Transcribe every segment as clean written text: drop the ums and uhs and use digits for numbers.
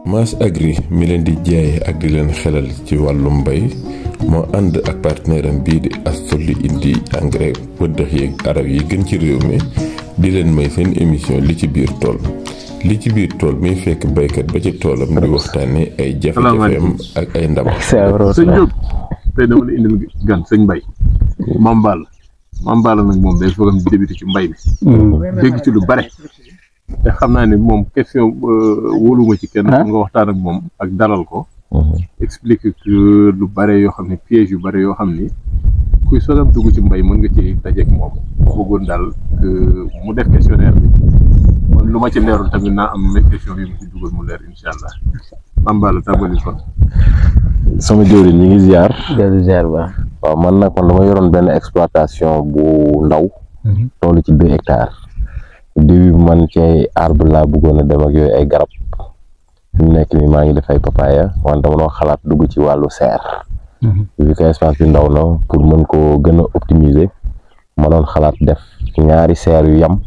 Mass Agri mi leen di jaay ak di leen xelal ci wàllum mbay moo ànd ak partenaire am bii di Astoli indi engrais pëddax yeeg arab yi gën ci réew mi di leen may seen émission li ci biir tool muy fekk baykat ba ci toolam di waxtaane ay jafe-jafeem ak ay ndam. sëñ Diop tey dama la indil gan sëñ Mbaye Mame Balla nag moom day foogam di débuté ci mbay mi dégg ci lu bare te xam naa ne moom question wóoluma ci kenn nga waxtaan ak moom ak dalal ko expliquer que lu bare yoo xam ne piège yu bare yoo xam ni kuy soogam dugg ci mbay mën nga ci dajeek moom bëggoon daal mu def questionnaire bi man lu ma ci leerul tamit naa am mes question yi mu ci dugal mu leer insha allah Mame Balla tàmbali kon sama jëwriñ ñi ngi ziar ba waaw man nag kon dama yoroon benn exploitation bu ndaw toll ci 2 hectares début man ci ay arbre laa bëggoon a dem ak yooyu ay garab fi mu nekk nii maa ngi def ay papaya wante dama doon xalaat dugg ci wàllu serre vu que espace bi ndaw na pour mën koo gën a optimiser ma doon xalaat def ñaari serre yu yam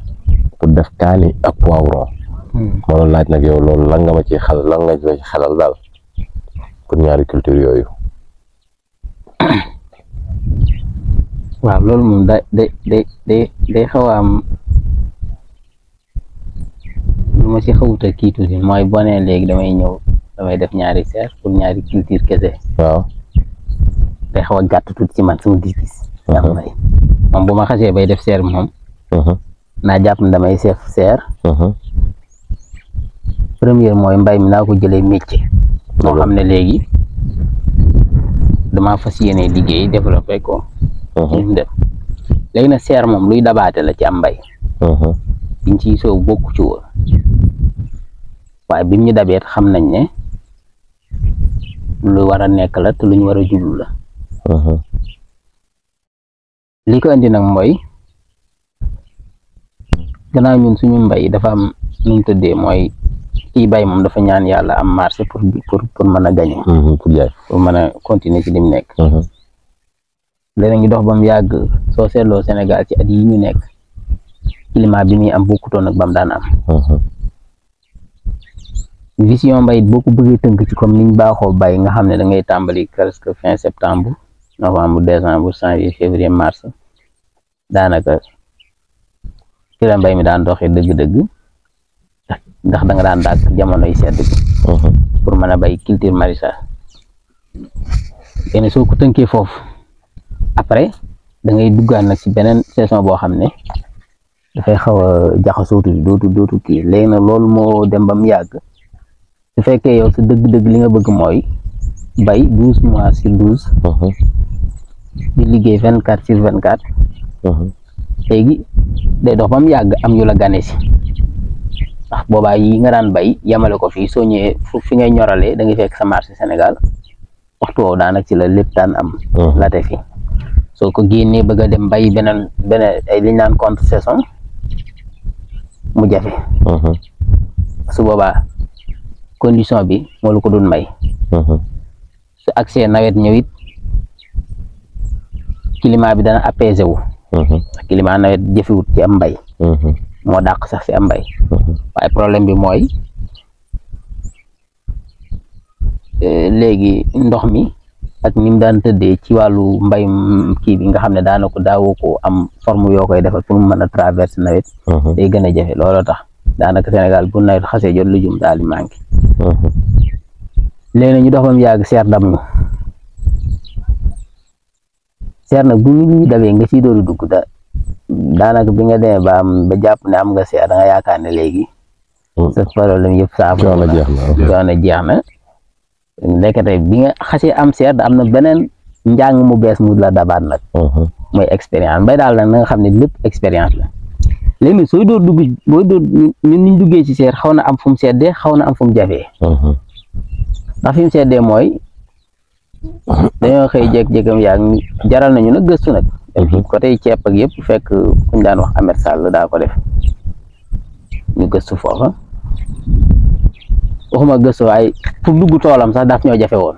pour def kaani ak poivron ma doon laaj nag yow loolu lan nga ma ci xelal daal pour ñaari culture yooyu. waaw loolu moom day xaw a am lu ma ci xawuta kii tuuti mooy boo nee léegi damay def ñaari serre pour ñaari culture kese. waaw day xaw a gàtt tuuti ci man sama gis-gis. moom bu ma xasee bay def serre moom. naa jàpp ne damay chef serre. première mooy mbay mi naa ko jëlee métier. moo xam ne léegi damaa fas yéene liggéey développé ko. def léegi nag serre moom luy dabaate la ci am mbay. biñ ciy soow bokku ci woon waaye bi ñu dabeet xam nañ ne lu war a nekk la te lu ñu war a jublu la. li ko indi nag mooy gannaaw ñun suñu mbay dafa am nu mu tëddee mooy kii bay moom dafa ñaan yàlla am marché pour mën a gañe pour mën a continuer ci li mu nekk. léegi ngi dox ba mu yàgg soo seetloo Sénégal ci at yi ñu nekk climat bi muy am bokkutoon ak ba mu daan am. vision mbay boo ko bëggee tënk ci comme niñ baaxoo bay nga xam ne da ngay tàmbali presque fin septembre novembre décembre janvier février mars daanaka ci la mbay mi daan doxee dëgg-dëgg ndax da nga daan dàkk jamonoy sedd bi pour mën a bay culture maraîchage léegi soo ko tënkee foofu après da ngay duggaan nag ci beneen saison boo xam ne dafay xaw a jaxasoo tuuti dootu kii léegi nag loolu moo dem ba mu yàgg su fekkee yow sa dëgg-dëgg li nga bëgg mooy bay 12 mois sur 12 di liggéey 24 sur 24 léegi day dox ba mu yàgg am yu la gane si ndax boobaa yi nga daan bay yamale ko fii soo ñëwee fi ngay ñoralee da ngay fekk sa marché Sénégal waxtu woowu daanaka ci la lépp daan am late fi soo ko génnee bëgg a dem bay beneen ay liñ naan contre saison mu jafe su boobaa condition bi moo lu ko doon may su accès nawet ñëwit climat bi dana apaisé wu climat nawet jëfewut ci am mbay moo dàq sax ci am mbay waaye problème bi mooy léegi ndox mi ak ni mu daan tëddee ci wàllu mbay kii bi nga xam ne daanaka daawoo ko am forme yoo koy defal pour mu mën a traverser nawet day gën a jafe looloo tax daanaka Sénégal bu nawet xasee jot lujum daal di manqué léegi ñu dox ba mu yàgg seer dam ñu seer nag bu nit ñi dabee nga ciy dooru dugg daanaka bi nga demee ba jàpp ne am nga seer da nga yaakaar ne léegi sa problème yëpp coono jeex na ndekete bi nga xasee am seer da am na beneen njàng mu bees mu la dabaat nag mooy expérience mbay daal nag na nga xam ne lépp expérience la léegi nag sooy door dugg booy door ñun niñ duggee ci seer xaw na am fu mu seddee xaw na am fu mu jafee ndax fi mu seddee mooy dañoo xëy jékki-jékkam yaag jaral nañu nag gëstu nag côté ceeb ak yëpp fekk kuñ daan wax Amet Sall daa ko def ñu gëstu foofa waxuma gëstu waaye pour dugg toolam sax daf ñoo jafe woon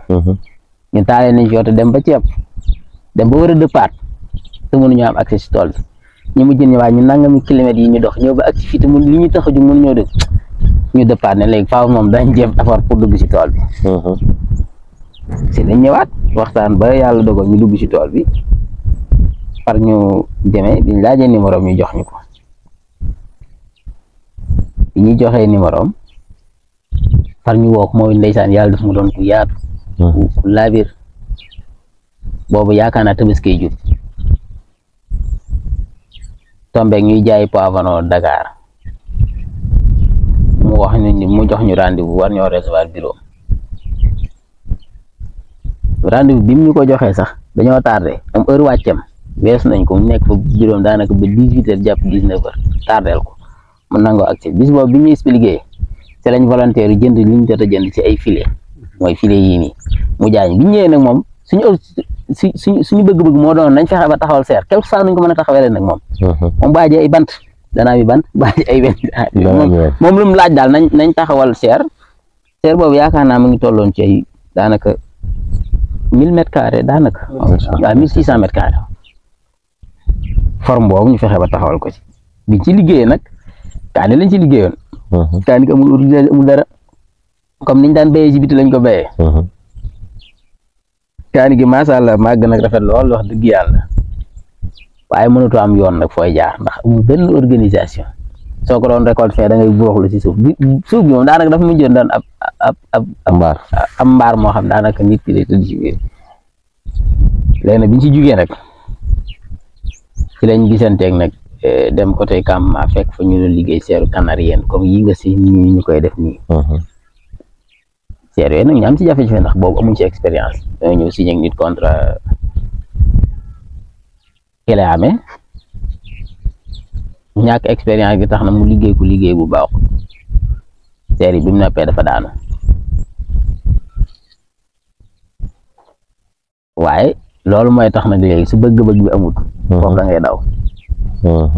ñu taalee nañ fi yote dem ba ceeb dem ba war a dëppaat te mënuñoo am accès si tool bi ñu mujj ni waaye ñu nangami kilomètres yi ñu dox ñëw ba ak ci fii te li ñu tax a ju mënuñoo dëkk ñu départ ne léegi faaw moom dañ jéem effort pour dugg ci tool bi si dañ ñëwaat waxtaan ba yàlla dogal ñu dugg ci tool bi par ñu demee biñ laajee numéro ñu jox ñu ko bi ñuy joxee numéro par ñu woo ko mooy ndeysaan yàlla daf mu doon ku yaatu ku laabir boobu yaakaar naa Tabaski jub tombeeg ñuy jaay poivron Dakar mu wax ñu mu jox ñu rendez-vous war ñoo recevoir bureau rendez-vous bi mu ñu ko joxee sax dañoo tardé am heure wàccam weesu nañ ko mu nekk fa bureau daanaka ba 18h jàpp 19h tardeel ko mu nangoo accès bis boobu bi ñu expliqué ci lañ volontaire yi jënd li ñu jot a jënd ci ay filet mooy filet yii nii mu jaañ bi ñëwee nag moom suñu bëgg-bëgg moo doon nañ fexe ba taxawal seer quelque soit nuñ ko mën a taxawee nag moom baaji ay bant danaa bi bant baaji ay wen moom lu mu laaj daal nañ taxawal seer boobu yaakaar naa mu ngi tolloon ci ay daanaka 1000 mètres carrés daanaka waaw 1600 mètres carrés forme boobu ñu fexe ba taxawal ko ci biñ ci liggéeyee nag kaani lañ ci liggéeyoon kaani amul organisation amul dara comme niñ daan béyee ci biti lañ ko béyee kaani gi macha allah màgg nag rafet lool wax dëgg yàlla waaye mënatu am yoon nag fooy jaar ndax amul benn organisation soo ko doon récolte fee da ngay buuxlu ci suuf bi moom daanaka dafa mujjoon doon ab mbaar moo xam daanaka nit ki day tëdd ci biir léegi nag biñ ci jugee nag ci lañ gisanteeg nag dem côté campement fekk fa ñu doon liggéey seeru canarien comme yi nga si ñu koy def nii seer yooyu nag ñu am ci jafe-jafe ndax boobu amuñ ci expérience dañoo ñëw signé ak nit contrat ki lay amee ñàkk expérience gi tax na mu liggéey ku liggéey bu baaxul seer yi bi mu noppee dafa daanu waaye loolu mooy tax nag léegi su bëgg-bëgg bi amut foofu da ngay daw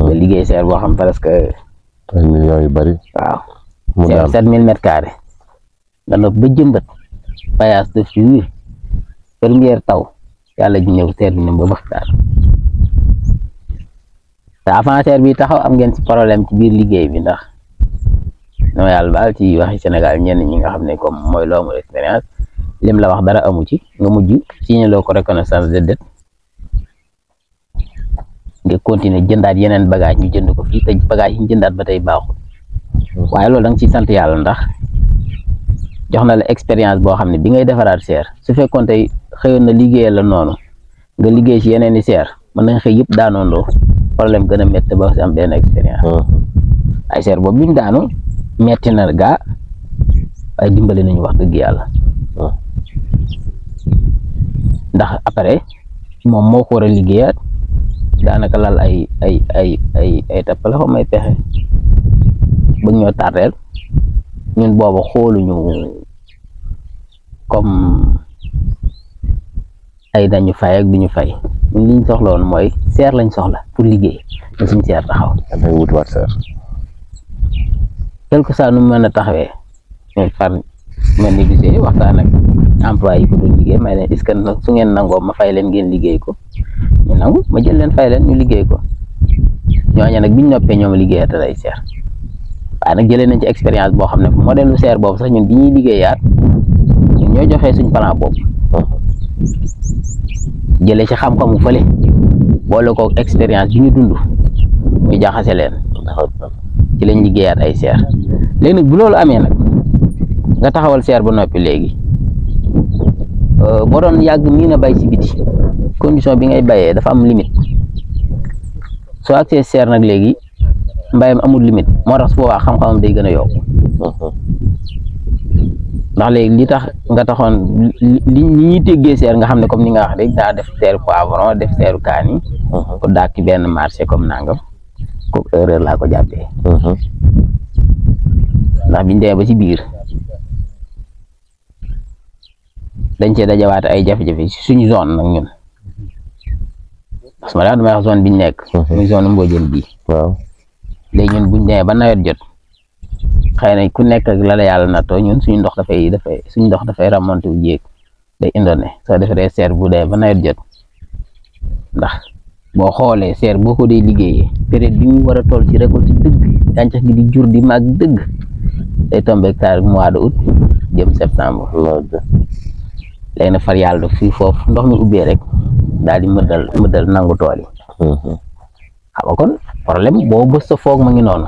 nga liggéey seer boo xam presque ay millions yu bari waaw seer 7000 mètres carrés nga nopp ba jëmbat payaas def ci wiir première taw yàlla ji ñëw seer bi ne ba baxtaan te avant seer bi taxaw am ngeen ci problème ci biir liggéey bi ndax noo yàlla baal ci waxi Sénégal ñenn ñi nga xam ne comme mooy loomu expérience lim la wax dara amu ci nga mujj signé loo ko reconnaissance de dette nga continuer jëndaat yeneen bagage ñu jënd ko fii te bagage yi ñu jëndaat ba tey baaxul waaye loolu da nga ciy sant yàlla ndax jox na la expérience boo xam ne bi ngay defaraat seer su fekkoon tey xëyoon na liggéeyal la noonu nga liggéey ci yeneen i seer mën nañ xëy yëpp daanoondoo problème gën a métti ba si am benn expérience ay seer boobu bi mu daanu metti na gaa waaye dimbali nañu wax dëgg yàlla ndax après moom moo ko war a liggéeyaat daanaka lal ay tappale xaw may pexe bëgg ñoo tardeel ñun booba xooluñu comme ay dañu fay ak duñu fay ñun liñ soxla woon mooy seer lañ soxla pour liggéey na suñ seer taxaw dangay wutwaat seer quelque soit nu mën a taxawee ñun far ma négocier waxtaan ak employé yi ko doon liggéey may leen est-ce que nag su ngeen nangoo ma fay leen ngeen liggéey ko ñu nangu ma jël leen fay leen ñu liggéey ko ñooñu nag biñ noppee ñoom liggéeyatal ay seer waaye nag jëlee nañ ci expérience boo xam ne modèle lu seer boobu sax ñun bi ñuy liggéeyaat ñun ñoo joxee suñ plan boobu jëlee ci xam-xamu fële boole ko expérience bi ñu dund ñu jaxase leen ci lañ liggéeyaat ay seer léegi nag bu loolu amee nag nga taxawal seer ba noppi léegi boo doon yàgg mii na bay ci biti condition bi ngay bayee dafa am limite soo accès seer nag léegi mbayam amul limite moo tax su boobaa xam-xamam day gën a yokk ndax léegi li tax nga taxoon li ñuy téggee seer nga xam ne comme ni nga wax rek daa def seeru poivron def seeru kaani ko daak ci benn marché comme nangam kooku erreur laa ko jàppee ndax biñ demee ba ci biir dañ cee dajawaate ay jafe-jafe ci suñu zone nag ñun parce que damay wax zone biñ nekk muy zone Mbodiène bii waaw léegi ñun buñ demee ba nawet jot xëy na ku nekk ak la yàlla nattoo ñun suñu ndox dafay remonté wu jéeg day indone soo defee seer bu dee ba nawet jot ndax boo xoolee seer boo ko dee liggéeyee période bi mu war a toll ci récolte dëgg gàncax gi di jur di màgg dëgg day tombé hectare mois de août jëm septembre léegi nag far yàlla fii foofu ndox mi ubbee rek daal di mëddal nangu tool yi xam nga kon problème boo bës sa foog ma ngi noonu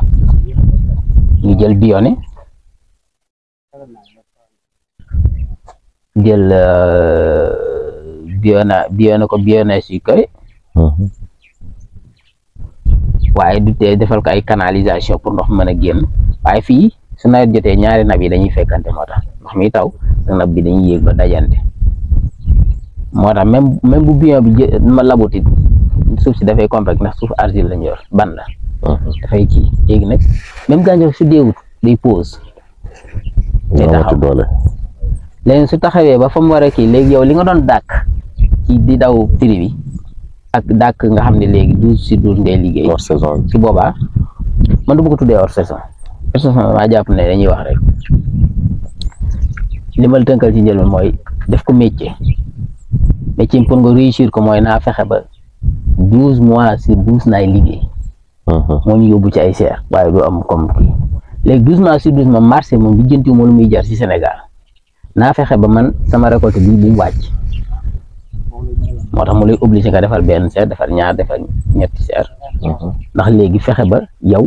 ñu jël biyone jël biyone si koy waaye du tee defal ko ay canalisation pour ndox mën a génn waaye fii su nawet jotee ñaari nab yi dañuy fekkante moo tax ndox mi taw ak nab bi dañuy yéeg ba dajante moo tax même bu biyon bi ma labutit suuf si dafay compact ndax suuf argile lañ yor ban la dafay kii léegi nag même gàncax su deewut day pause day taxaw léegi su taxawee ba fa mu war a kii léegi yow li nga doon dàkk ci di daw prix bi ak dàkk nga xam ne léegi 12/12 ngay liggéey hors saison ci boobaa man du bëgg tuddee hors saison maa jàpp ne dañuy wax rek li ma la tënkal ci njëlbeen mooy def ko métier pour nga réussir ko mooy naa fexe ba 12 mois sur 12 naay liggéey moo ñu yóbbu ci ay seer waaye du am comme kii léegi 12 mois sur 12 moom marché moom bi jënti moo lu muy jar ci Sénégal naa fexe ba man sama récolte bi bu mu wàcc moo tax mu lay obligé nga defal benn seer defal ñaar defal ñetti seer ndax léegi fexe ba yow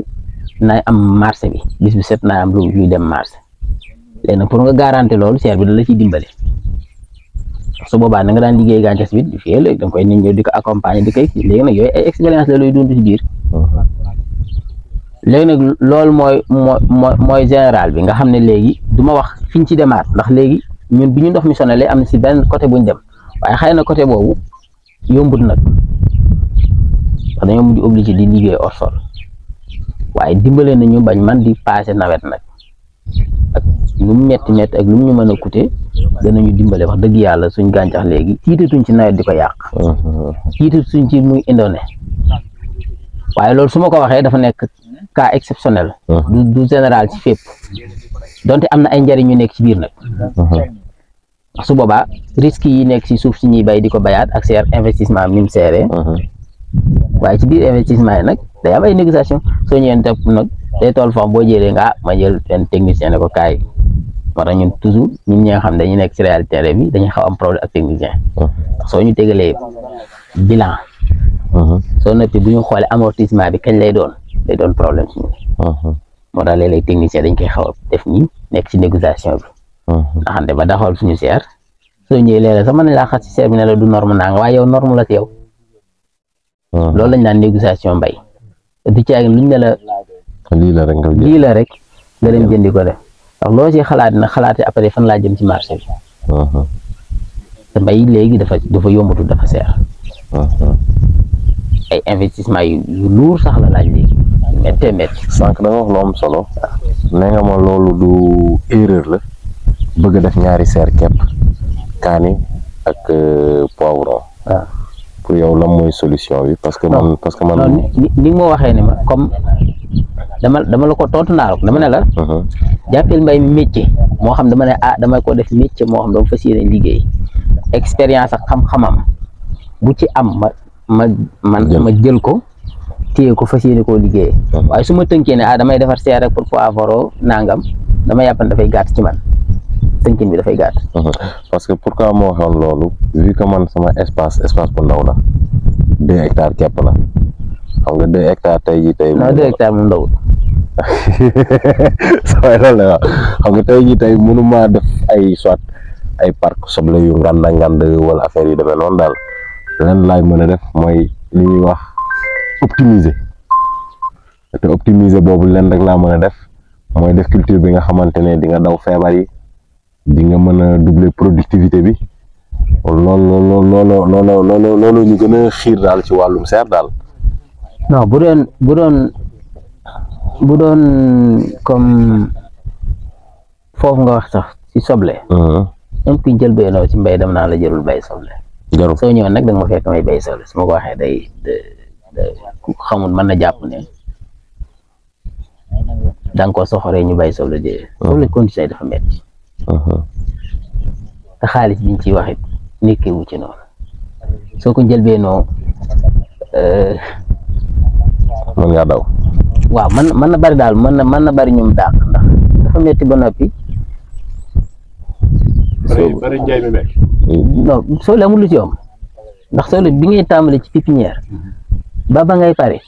naay am marché bi bis bi set naay am luy dem marché léegi nag pour nga garanti loolu seer bi da la ciy dimbale su boobaa na nga daan liggéey gàncax bi di fii léegi da nga koy nit ñëw di ko accompagner di koy léegi nag yooyu ay expérience la looy dund ci biir léegi nag loolu mooy général bi nga xam ne léegi du ma wax fiñ ci demaat ndax léegi ñun bi ñu ndox mi sonalee am na si benn côté buñ dem waaye xëy na côté boobu yombut nag ndax dañoo mujj obligé di liggéey hors sol waaye dimbale nañu bañ man di passé nawet nag ak lu mu metti ak lu mu ñu mën a coûter danañu dimbale wax dëgg yàlla suñ gàncax léegi tiitatuñ ci nawet di ko yàq tiitatuñ ci muy indone waaye loolu su ma ko waxee dafa nekk cas exceptionnel du général ci fépp donte am na ay njariñ ñu nekk ci biir nag su boobaa risque yi nekk ci suuf si ñuy bay di ko bayaat ak seer investissement mi mu seeree waaye ci biir investissement yi nag day am ay négociation soo ñëwee topp nag day toll foofu boo jëlee nga ma jël benn technicien ne ko kaay moo tax ñun toujours ñun ñi nga xam dañuy nekk ci réalité terrain bi dañuy xaw am problème ak technicien soo ñu tegalee bilan soo noppi bu ñu xoolee amortissement bi kañ lay doon problème si ñun moo tax léeg-léeg technicien dañ koy xaw a def nii nekk ci négociation bi nga xam ne ba daxool suñu seer soo ñëwee léeg-léeg sax mën nañ laa xas ci seer bi ne la du norme naa nga waaye yow norme la ci yow loolu lañ naan négociation mbay du ci luñ ne la lii la rek nga dem jëndi ko def ndax loo ci xalaat na xalaate après fan laa jëm ci marché bi te mbay léegi dafa yombatu dafa seer ay investissement yu luur sax la laaj léegi métti sànq da nga wax lu am solo nee nga ma loolu du erreur la bëgg a def ñaari seer kepp kaani ak poivron pour yow lan mooy solution bi parce que man ni nga ma waxee ne ma comme dama la ko tontu naa dama ne la jàppeel mbay mi métier moo xam dama ne dama ko def métier moo xam dama fas yéene liggéey expérience ak xam-xamam bu ci am ma jël ko téye ko fas yéene koo liggéey waaye su ma tënkee ne damay defar seer rek pour poivron nangam dama yàppan dafay gàtt ci man tënkin bi dafay gàtt parce que pourquoi moo waxoon loolu vu que man sama espace bu ndaw la 2 hectares képp la xam nga 2 hectares tey jii tey. non 2 hectares moom ndawul. sooy loolu la xam nga tey jii tey mënuma def ay soit ay parc soble yu ngand wala affaire yu demee noonu daal lenn laay mën a def mooy li ñuy wax optimiser te optimiser boobu lenn rek laa mën a def mooy def culture bi nga xamante ne di nga daw feebar yi di nga mën a doubler productivité bi loolu ñu gën a xiir daal ci wàllum seer daal. non bu doon comme foofu nga wax sax ci soble. même kuy jël béynoo ci mbay dem naa la jërul bay soble. jarul soo ñëwoon nag da nga ma fekk may bay soble su ma ko waxee day ku xamul mën na jàpp ne da nga ko soxoree ñu bay soble de. soble condition yi dafa metti te xaalis biñ ciy wax it nekkee wu ci noonu soo ko jël béynoo mën ngaa daw. waaw mën na bari daal mën na bari ñum dàq ndax dafa metti ba noppi. bari njaay mi nekk. non soble amul lu ci yomb ndax soble bi ngay tàmbali ci pépinière ba ngay pare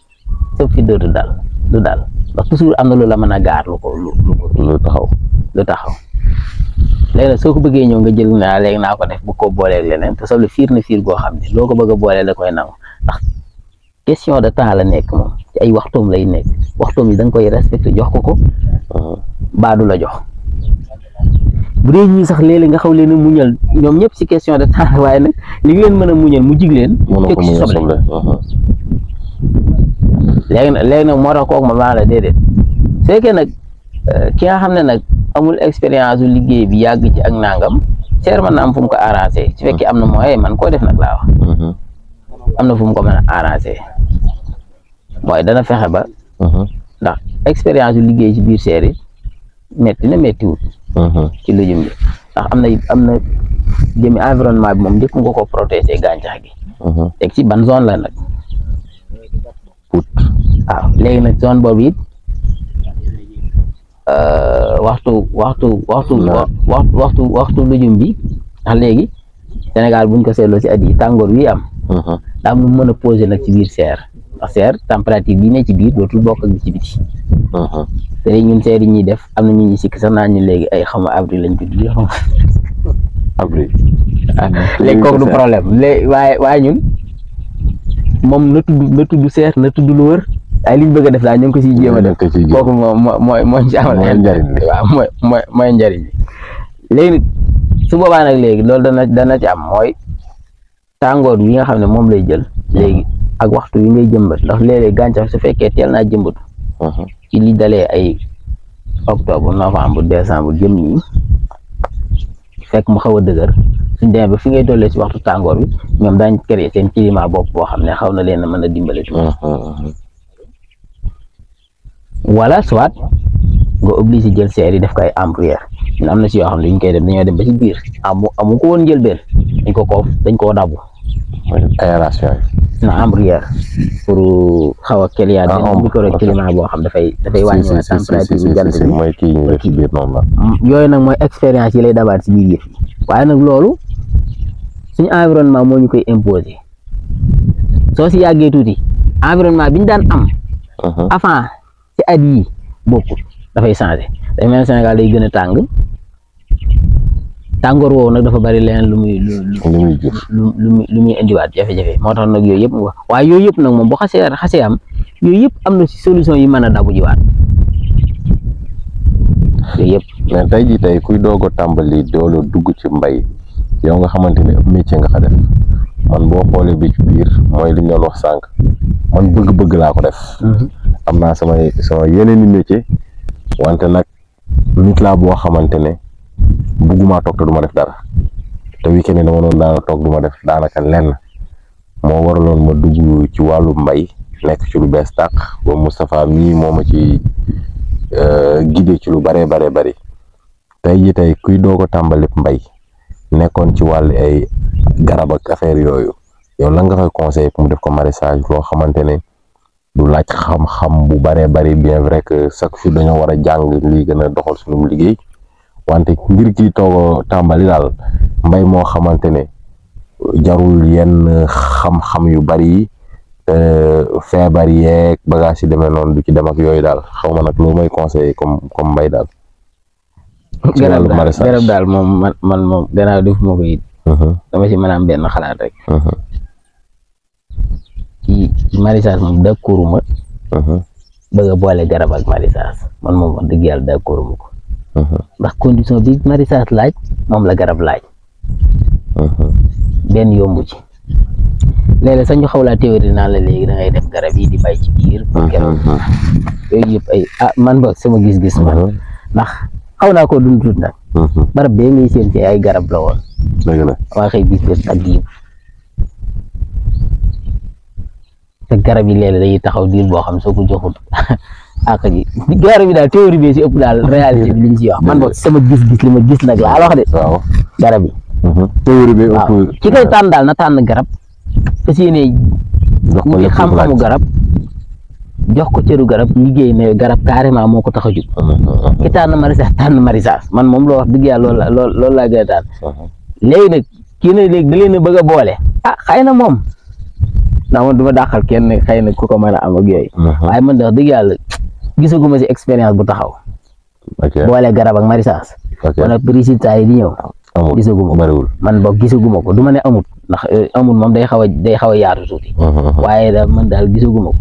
sëb fi du daal ndax toujours am na lu la mën a gaar lu taxaw léegi nag soo ko bëggee ñëw nga jël naa léegi naa ko def bu ko booleeg leneen te soble fiir na fiir goo xam ne loo ko bëgg a boolee da koy nangu ndax question de temps la nekk moom ci ay waxtoom lay nekk waxtoom yi da nga koy respecté jox ko baadu la jox bu dee ñii sax léeg-léeg nga xaw leen a muñal ñoom ñëpp ci question de temps waaye nag li ngeen mën a muñal mu jig leen teg ci soble léegi nag moo tax kooku ma baax la déedéet su fekkee nag ki nga xam ne nag amul expérience u liggéey bi yàgg ci ak nangam seer mën na am fu mu ko arrangé su fekkee am na mooy man koo def nag laa wax am na fu mu ko mën a arrangé mooy dana fexe ba ndax expérience u liggéey ci biir seer yi metti na mettiwut ci lujum bi ndax am na jëmi environnement bi moom njëkk nga ko protéger gàncax gi teg ci ban zone la nag waaw léegi nag zone boobu it waxtu lujum bi ndax léegi Sénégal buñ ko seetloo ci at yi tàngoor wi am daa am lu mën a posé nag ci biir seer ndax seer température bi ne ci biir dootul bokk ak bi ci biti te ñun seer yi ñuy def am na ñu sikk sax naa ñu léegi ay xama abri lañ ko tuddee xam abri léegi kooku du problème léegi waaye ñun moom na tudd seer na tudd lu wër ay liñ bëgg a def daal ñu ngi ko siy jéem a def kooku mooy ci amal njariñ waaw mooy njariñ bi léegi su boobaa nag léegi loolu dana ci am mooy tàngoor bi nga xam ne moom lay jël léegi ak waxtu wi ngay jëmbat ndax léeg-léeg gàncax su fekkee teel naa jëmbatu ci li dalee ay octobre novembre décembre jëm nii fekk mu xaw a dëgër suñ demee ba fi ngay dollee si waxtu tàngoor bi ñoom daañ créer seen climat bopp boo xam ne xaw na leen a mën a dimbale tuuti wala soit nga obligé jël seer yi def ko ay ambruyère ñun am na si yoo xam ne dañ koy dem dañoo dem ba ci biir amu ko woon jël benn dañ koo dabu aération na ambruyère pour xaw a keliyaat microclimat boo xam dafay wàññi na température bi jant bi mooy kii ñu def ci biir noonu la yooyu nag mooy expérience yi lay dabaat si biir yëf waaye nag loolu suñu environnement moo ñu koy imposer soo si yàggee tuuti environnement bi ñu daan am avant ci at yi bokkul dafay changé day mel Sénégal day gën a tàng tàngoor woowu nag dafa bari leneen lu muy indiwaat jafe-jafe moo tax nag yooyu yëpp mu wax waaye yooyu yëpp nag moom bu xasee am yooyu yëpp am na ci solution yi mën a dabu jiwaat yooyu yëpp. mais tey jii tey kuy doog a tàmbali doolu dugg ci mbay yow nga xamante ne métier nga xa def man boo xoolee bi ci biir mooy li ñu doon wax sànq man bëgg-bëgg laa ko def. am naa sama yeneen i métier wante nag nit laa boo xamante ne bugguma toog te du ma def dara te weekend yi dama doon daana toog du ma def daanaka lenn moo waraloon ma dugg ci wàllu mbay nekk ci lu bees tàq ba Moustapha mii moo ma ci guidé ci lu bare bari tey ji tey kuy doog a tàmbali mbay nekkoon ci wàllu ay garab ak affaire yooyu yow lan nga koy conseillé pour mu def ko maraîchage loo xamante ne du laaj xam-xam bu bare bari bien vrai que chaque jour dañoo war a jàng lii gën a doxal suñu liggéey wante ngir kii toog tàmbali daal mbay moo xamante ne jarul yenn xam-xam yu bari feebar yeeg bagage yi demee noonu du ci dem ak yooyu daal xaw ma nag loo may conseillé comme mbay daal. garab daal moom man moom gannaaw def moo ko it dama ci mën a am benn xalaat rek ci maraîchage moom d'accorduma bëgg a boole garab ak maraîchage man moom wax dëgg yàlla d'accorduma ko ndax condition bi maraîchage laaj moom la garab laaj benn yombu ci léeg-léeg sax ñu xaw laa théorie naan la léegi da ngay def garab yi di bay ci biir pour keroog yooyu yëpp ay man boog sama gis-gis man ndax xaw naa koo dund tuut nag barab bee ngay seen ci ay garab la woon dëgg la waa xëy bis bés ak yëpp te garab yi léeg-léeg dañuy taxaw diir boo xam soo ko joxul ak ji garab yi daal théorie bi si ëpp daal réalité bi liñ ci wax man boog sama gis-gis li ma gis nag laa wax de waaw garab yi théorie bi waaw ki koy tànn daal na tànn garab fas yéene wuti xam-xamu garab jox ko cëru garab liggéey ne garab carrément moo ko tax a jug ki tànn maraîchage man moom loo wax dëgg yàlla loolu laa gën a tànn léegi nag kii ne léegi da leen a bëgg a boole xëy na moom ndax man du ma dàqal kenn xëy na ku ko mën a am ak yooyu waaye man de wax dëgg yàlla gisaguma si expérience bu taxaw boole garab ak maraîchage wala résultat yi di ñëw gisaguma ko man boog gisaguma ko du ma ne amut ndax amut moom day xaw a yaatu tuuti waaye daal man daal gisaguma ko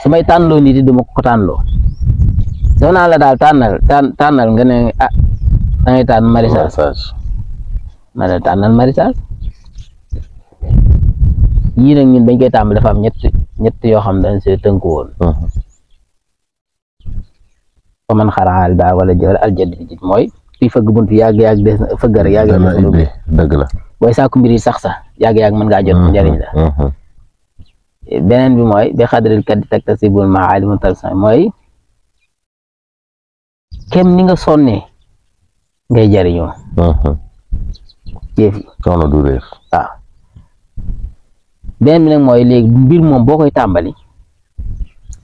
su may tànnloo nit yi du ma ko tànnloo soo naa la daal tànnal nga ne da ngay tànn maraîchage ma ne tànnal maraîchage yii nag ñun bañ koy tàmm dafa am ñett yoo xam dañ see tënku woon fa man xaraal daa wala jël aljadid mooy fii fëgg buntu yàgg des na fëgg rek yàgg na dëgg la booy sàkku mbir yi sax yàgg mën ngaa jot njëriñ la beneen bi mooy bi xadril kat di taktasibul maalimu talsan mooy kem ni nga sonnee ngay jëriñoo jëf yi soxna du réer waaw beneen bi nag mooy léegi mbir moom boo koy tàmbali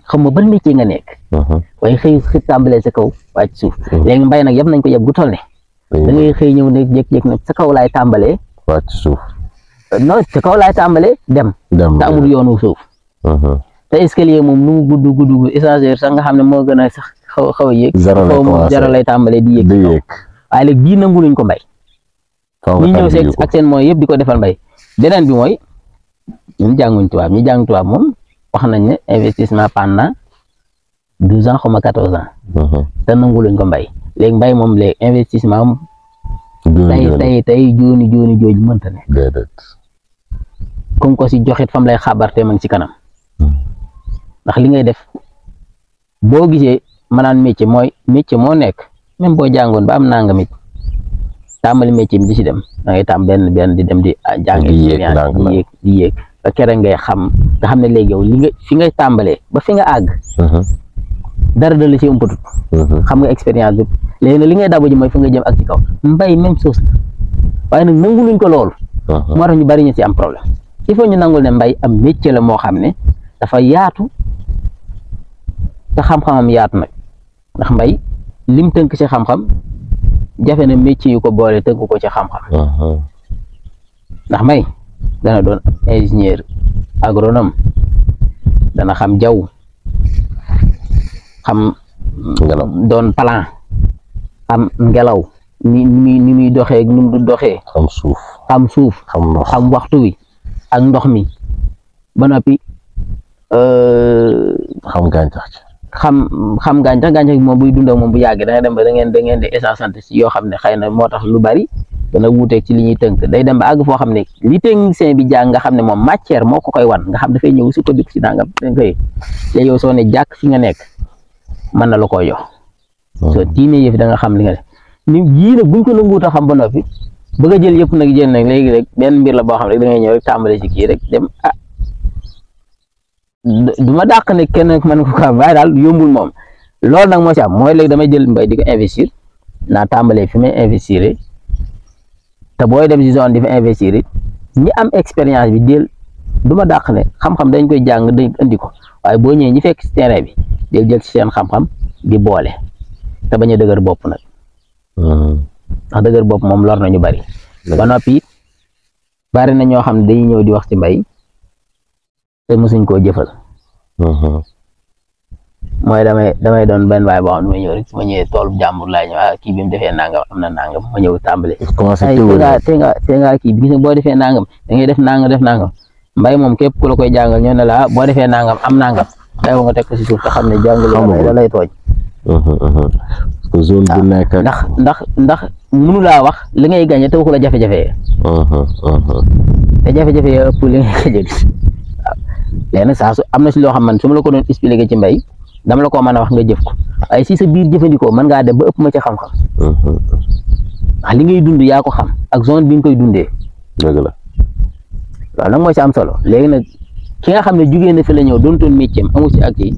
xam nga ban métier nga nekk waaye xëy tàmbalee sa kaw wàcc suuf léegi mbay nag yab nañ ko yab gu toll ne da ngay xëy ñëw ne jékki-jékki nag sa kaw laay tàmbalee wàcc suuf non sa kaw laay tàmbalee dem te amul yoonu suuf te escalier moom nu mu gudd échangeur sax nga xam ne moo gën a sax xaw a yéeg zéro lay tàmbalee di yéeg waaye léegi bii nangu luñ ko mbay ñi ñëw seeg ak seen mooy yëpp di ko defal mbay beneen bi mooy ñu jànguñ tubaab ñi jàng tubaab moom wax nañ ne investissement pendant 12 ans xaw ma 14 ans te nangu luñ ko mbay léegi mbay moom léegi investissement tey jooni jooju mënta ne comme ko si joxit fam lay xabarte ma ngi ci kanam ndax li ngay def boo gisee maanaam métier moo nekk même boo jàngoon ba am nangam it tàmbali métier mi di si dem da ngay tàmm benn di dem di jàng expérience di yéeg ba kere ngay xam nga xam ne léegi yow li nga fi ngay tàmbalee ba fi nga àgg dara da la ci ëmpatut xam nga expérience bi léegi nag li ngay dabu ji mooy fi nga jëm ak ci kaw mbay même chose la waaye nag nanguluñ ko loolu moo tax ñu bari ñu ci am problème il faut ñu nangul ne mbay am métier la moo xam ne dafa yaatu te xam-xamam yaatu nag ndax mbay lim tënk ci xam-xam jafe na métier yu ko boole tënk ko ci xam-xam ndax mbay dana doon ingénieur agronome dana xam jaww xam doon plan xam ngelaw ni muy doxee ak nu mu du doxee xam suuf xam waxtu wi ak ndox mi ba noppi xam gàncax xam gàncax gi moom buy dund ak moom bu yàggee da nga dem ba da ngeen di essence si yoo xam ne xëy na moo tax lu bari dana wuuteeg ci li ñuy tënk day dem ba àgg foo xam ne li technicien bi jàng nga xam ne moom matière moo ko koy wan nga xam dafay ñëw sukkandiku si nangam dañ koy léegi yow soo ne jàkk fi nga nekk mën na la koy jox soo tiimee yëf da nga xam li nga def ni yii nag buñ ko nanguut a xam ba noppi bëgg a jël yëpp nag jël nag léegi rek benn mbir la boo xam ne da ngay ñëw rek tàmbale si kii rek dem du ma dàq ne kenn mën ko ko waaye daal yombul moom loolu nag moo ci am mooy léegi damay jël mbay di ko investir naa tàmbalee fi may investir te booy dem si zone di fa investir ñi am expérience bi del du ma dàq ne xam-xam dañ koy jàng dañ indi ko waaye boo ñëwee ñi fekk si terrain bi del jël ci seen xam-xam di boole te bañ a dëgër bopp nag ndax dëgër bopp moom lor nañu bari ba noppi bari na ñoo xam ne dañuy ñëw di wax ci mbay te mosuñ koo jëfal mooy damay doon benn waay boo xam ne ma ñëw rek su ma ñëwee tool jàmbur laay ñëw kii bi mu defee nangam am na nangam ma ñëw tàmbale te nga kii bi gis nga boo defee nangam da ngay def nangam mbay moom képp ku la koy jàngal ñoo ne la boo defee nangam am nangam day nga teg ko si suuf te xam ne jàngalu da lay tooñ zone bu nekk ndax mënu laa wax li ngay gàñe te waxu la jafe-jafe te jafe-jafe yi ëpp li ngay gëjël waaw léegi nag saa su am na si loo xam man su ma la ko doon expliquer ci mbay dama la ko mën a wax nga jëf ko waaye si sa biir jëfandikoo mën ngaa dem ba ëpp ma ci xam-xam ndax li ngay dund yaa ko xam ak zone bi nga koy dundee dëgg la loolu nag moo ci am solo léegi nag ki nga xam ne jugee na fi la ñëw doontoon métier amu ci ak yi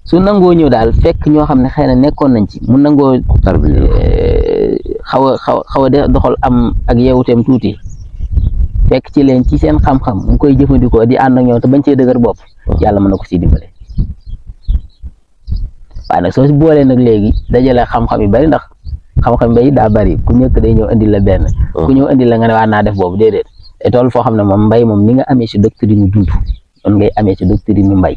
su nangoo ñëw daal fekk ñoo xam ne xëy na nekkoon nañ ci mu nangoo xaw a doxal am ak yeewuteem tuuti fekk ci leen ci seen xam-xam mu koy jëfandikoo di ànd ak ñoom te bañ cee dëgër bopp yàlla mën na ko si dimbale waaye nag soo si boolee nag léegi dajale xam-xam yu bari ndax xam-xam mbay daa bari ku nekk day ñëw indi la benn ku ñëw indi la nga ne waa naa def boobu déedéet te tool foo xam ne moom mbay moom ni nga amee si doctrine mu dund noonu ngay amee si doctrine mu mbay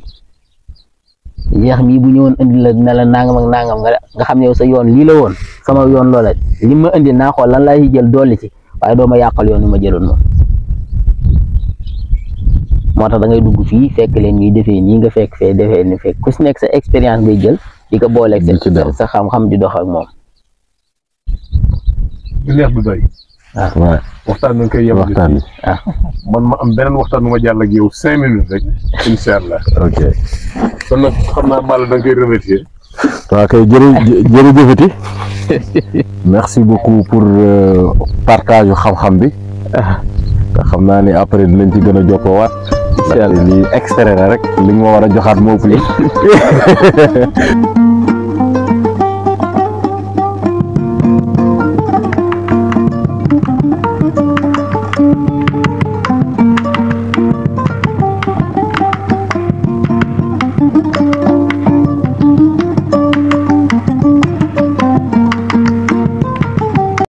jeex mii bu ñëwoon indi la ne la nangam ak nangam nga xam ne yow sa yoon lii la woon sama yoon loola li ma indi naa xool lan laa ci jël dolli ci waaye doo ma yàqal yoon wi ma jëloon moom moo tax da ngay dugg fii fekk leen ñuy defee nii nga fekk fee defee ni fekk ku si nekk sa expérience ngay jël di ko booleeg sa xam-xam di dox ak moom. du neex du doy. waaw waxtaan nañ koy yem. waxtaan man ma am beneen waxtaan bu ma jàll ak yow 5 minutes rek incha allah. ok kon nag xam naa Balla da nga koy remercier. waaw kay jërëjëfati merci beaucoup pour partage xam-xam bi te xam naa ni après dinañ ci gën a jokkoowaat. incha allah lii extrait la rek li nga ma war a joxaat moo ëpp